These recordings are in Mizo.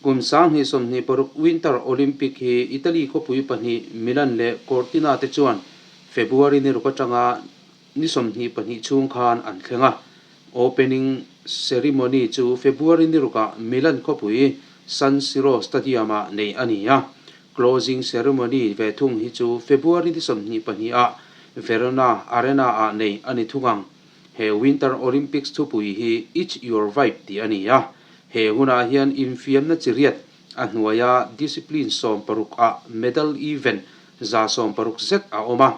Kum 2026 Winter Olympic hi Italy khawpui pahnih Milan leh Cortina te chuan February ni ruk atanga ni 22 chhung khan an thleng a. Opening ceremony chu February ni rukah Milan khawpui San Siro Stadium-ah neih a ni a. Closing ceremony ve thung hi chu February ni 22 ah Verona Arena-ah neih a ni thung ang. He Winter Olympics thupui hi It's Your Vibe tih a ni a. He hunah hian infiamna chi riat a hnuaia discipline 60 ah medal event 160 zet a awm a.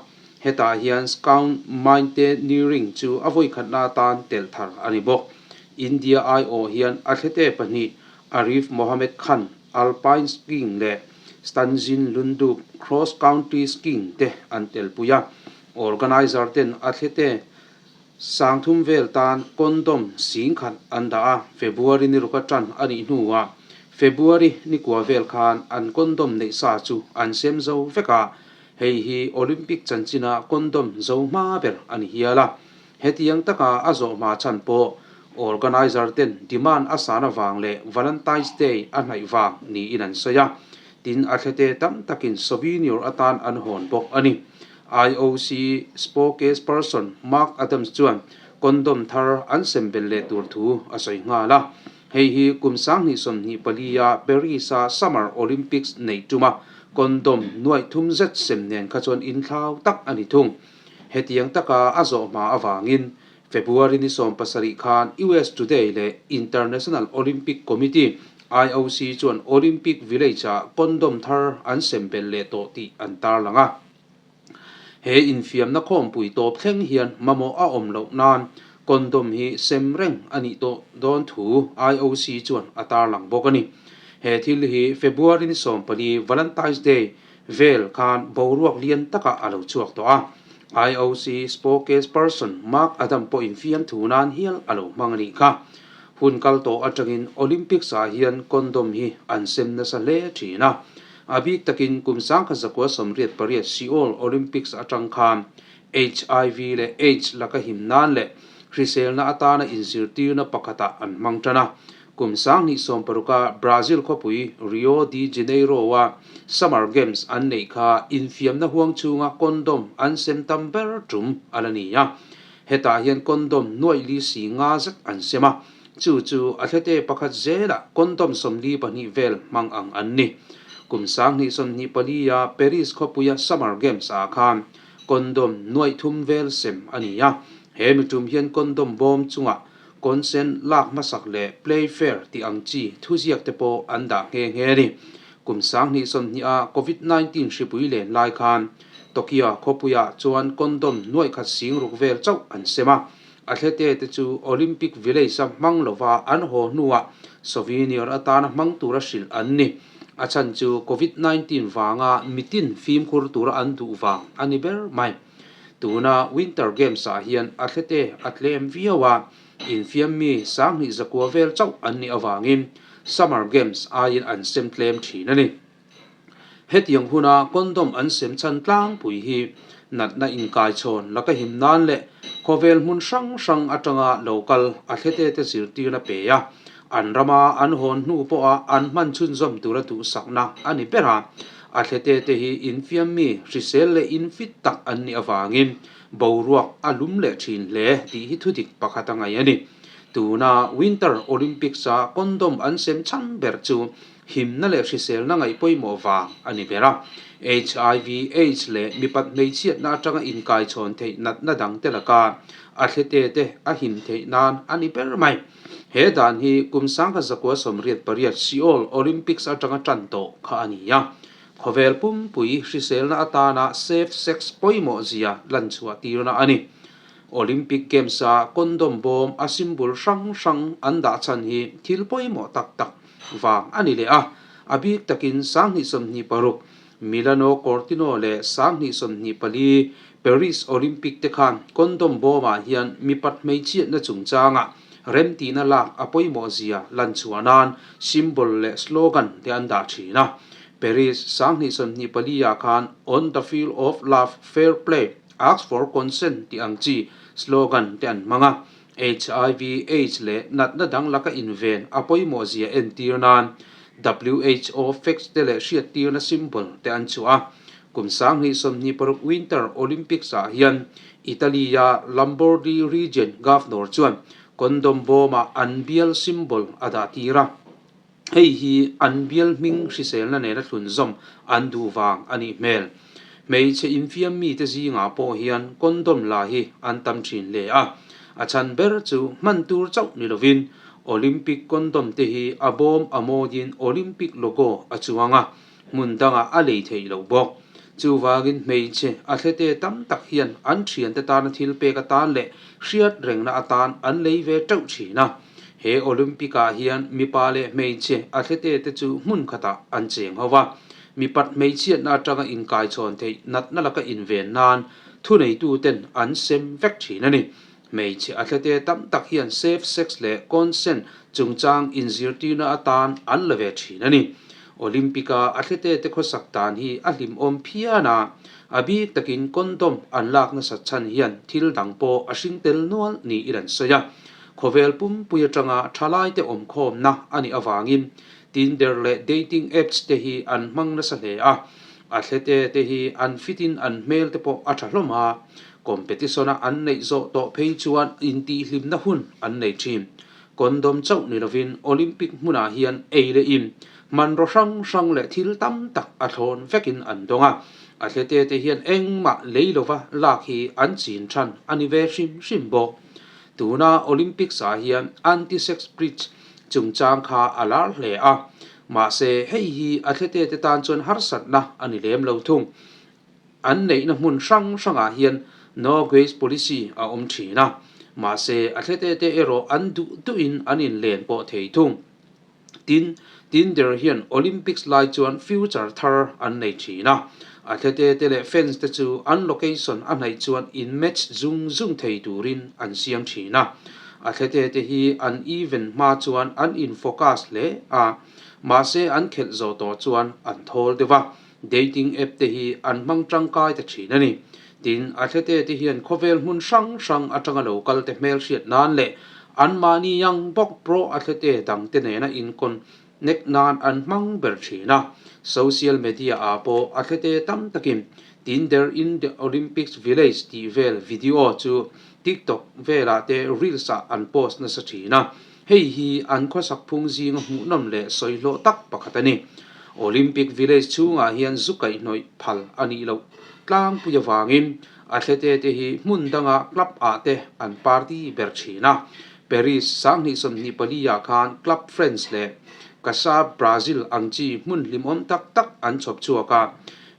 Hetah hian Scout Mountaineering chu a vawikhatna atan telh thar a ni bawk. India aiawh hian athlete pahnih Arif Mohammed Khan, Alpine Skiing leh Stanzin Lundup, Cross Country Skiing te an telpui a. Organizer ten athlete 3000 vel tan condom 10,000 an dah a, February ni ruka tan a nih hnuah February ni kua vel khan an condom neih sa chu an sem zo vek a, hei hi Olympic chanchina condom zo hma ber a ni hial a. Hetiang taka a zawh hma chhan pawh organizer ten demand a san avang leh Valentine's Day a hnaih vang niin an sawi a, tin athlete tam takin souvenir atan an hawn bawk a ni. IOC spokesperson Mark Adams chuan condom thar an sem belh leh tur thu a sawi nghal a. Hei hi kum 2024 a Paris-a Summer Olympics neih tuma condom 3000 zet sem nen kha chuan inthlau tak a ni thung. Hetiang taka a zawh hma avangin February ni 17 khan US Today leh International Olympic Committee, IOC, chuan Olympic Village-ah condom thar an sem belh leh tawh tih an tarlang a. He infiamna khawmpui tawp thleng hian mamawh a awm loh nan condom hi sem reng a nih tawh dawn thu IOC chuan a tarlang bawk a ni. He thil hi February ni 14 Valentine's Day vel khan boruak lian takah a lo chhuak tawh a. IOC spokesperson Mark Adam pawh infiam thu nan hial a lo hmang a nih kha. Hun kal tawh atangin Olympics ah hian condom hi an sem nasa hle thin a. A bik takin kum 1988 Seoul Olympics atang khan HIV leh AIDS laka him nan leh hriselna atana inzirtirna pakhatah an hmang tan a. Kum 2016 a Brazil khawpui Rio de Janeiro a Summer Games an neih kha infiamna huang chhunga condom an sem tam ber tum a la ni a. Hetah hian condom 450 zet an sem a, chu chu athlete pakhat zelah condom 42 vel hmang ang an ni. Kum 2024 a Paris khawpuia Summer Games ah khan condom 3000 vel sem a ni a. He mi tum hian condom bawm chungah consent lak hmasak leh play fair tih ang chi thuziak te pawh an dah nghe nghe a ni. Kum 2020 a COVID-19 hripui len lai khan Tokyo khawpuiah chuan condom 160,000 vel chauh an sem a. Athlete te chu Olympic Village a hmang lova an haw hnuah souvenir atana hmang tura hrilh an ni. A chhan chu COVID-19 vanga mitin fimkhur tura an duh vang a ni ber mai. Tuna Winter Games ah hian athlete a tlem viau a, infiam mi 2100 vel chauh an nih avangin Summer Games aiin an sem tlem thin a ni. Hetiang huna condom an sem chhan tlangpui hi natna inkaichhawn laka him nan leh khawvel hmun hrang hrang atanga lo kal athlete te zirtirna pe a, an rama an hawn hnu pawha an hman chhunzawm tura duhsakna a ni ber a. Athlete te hi infiam mi hrisel leh infit tak an nih avangin boruak a lum leh thin hle tih hi thudik pakhat a ngaih a ni. Tuna Winter Olympics a condom an sem chhan ber chu himna leh hriselna ngaih pawimawh vang a ni ber a. HIV, AIDS leh mipat hmeichhiatna atanga inkaichhawn theih natna dang te laka athlete te a him theih nan a ni ber mai. He dan hi kum 1988 Seoul Olympics atanga tan tawh kha a ni a. Khawvel pumpui hriselna atana safe sex pawimawh zia lan chhuah tirna a ni. Olympic Games a condom bawm a symbol hrang hrang an dah chhan hi thil pawimawh tak tak vang a ni leh a. A bik takin 2026 Milano Cortina leh 2024 Paris Olympic te khan condom bawmah hian mipat hmeichhiatna chungchanga remtina lak a pawimawh zia lan chhuah nan symbol leh slogan te an dah thin a. Paris 2024 ah khan On the field of love, fair play, ask for consent tih ang chi slogan te an hmang a. HIV, AIDS leh natna dang laka inven a pawimawh zia entir nan WHO facts te leh hriattirna symbol te an chhuah a. Kum 2026 Winter Olympics ah hian Italy-a Lombardy region governor chuan condom bawmah an bial symbol a dah tir a. Hei hi an bial hming hriselna nena thlunzawm an duh vang a nih hmel. Hmeichhe infiam mite zingah pawh hian condom la hi an tam thin hle a. A chhan ber chu hman tur chauh ni lovin Olympic condom te hi a bawm a mawiin Olympic logo a chuang a, hmun dangah a lei theih loh bawk. Chuvangin hmeichhe athlete tam tak hian an thiante tana thil pek atan leh hriat rengna atan an lei ve teuh thin a. He Olympic ah hian mipa leh hmeichhe athlete te chu hmun khatah an cheng ho va. Mipat hmeichhiatna atanga inkaichhawn theih natna laka inven nan thuneitu ten an sem vek thin a ni. Hmeichhe athlete tam tak hian safe sex leh consent chungchang inzirtirna atan an la ve thin a ni. Olympic a athlete te khawsak dan hi a hlimawm phian a, a bik takin condom an lak nasat chhan hian thil dang pawh a hring tel nual niin an sawi a. Khawvel pumpui atanga thalaite awmkhawmna a nih avangin Tinder leh dating apps te hi an hmang nasa hle a, athlete te hi an fit in an hmel te pawh a tha hlawm a, competition a an neih zawh tawh phei chuan intihhlimna hun an nei thin. Condom chauh ni lovin Olympic hmunah hian ei leh in hmanraw hrang hrang leh thil tam tak a thlawn vekin an dawng a, athlete te hian engmah lei lova lak hi an chin than a ni ve hrim hrim bawk. Tuna Olympics ah hian anti-sex bridge chungchang kha a lar hle a, mahse hei hi athlete te tan chuan harsatna a ni lem lo thung. An neihna hmun hrang hrangah hian no gays policy a awm thin a, mahse athlete te erawh an duh duhin an inlen pawh thei thung. Tin, Tinder hian Olympics lai chuan future thar an nei thin a, athlete te leh fans te chu an location a hnaih chuan in match zung zung thei turin an siam thin a. Athlete te hi an event hma chuan an in focus hle a, mahse an khelh zawh tawh chuan an thawl deuh a, dating app te hi an hmang tangkai ta thin a ni. Tin, athlete te hian khawvel hmun hrang hrang atanga lo kal te hmelhriat nan leh anmahni yang bawk pro athlete dang te nena in connect nan an hmang ber thin a. Social media ah pawh athlete tam takin Tinder in the Olympics Village tih vel video chu TikTok velah te reels ah an post nasa thin a. Hei hi an khawsak phung zinga hmuhnawm leh sawihlawh tak pakhat a ni. Olympic Village chhungah hian zu kaihhnawih phal a nih loh tlangpui avangin athlete te hi hmun danga club ah te an party ber thin a. Paris 2024 ah khan Club France leh Casa Brazil ang chi hmun hlimawm tak tak an chhawp chhuak a.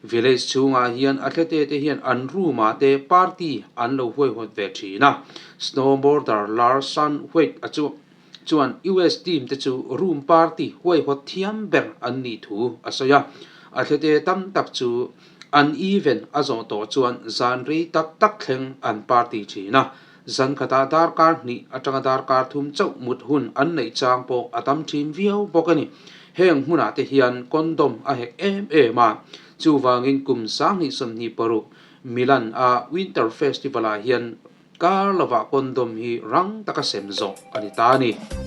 Village chhungah hian athlete te hian an room ah te party an lo huaihawt ve thin a. Snowboarder Larson White a chu chuan US team te chu room party huaihawt thiam ber an nih thu a sawi a. Athlete tam tak chu an event a zawh tawh chuan zan rei tak tak thleng an party thin a. Zan khatah darkar hnih atanga darkar thum chauh mut hun an neih chang pawh a tam thin viau bawk a ni. Heng hmunah te hian condom a hek em em a, chuvangin kum 2026 Milan a Winter Festival ah hian kar lovah condom hi rang taka sem zawh a ni ta a ni.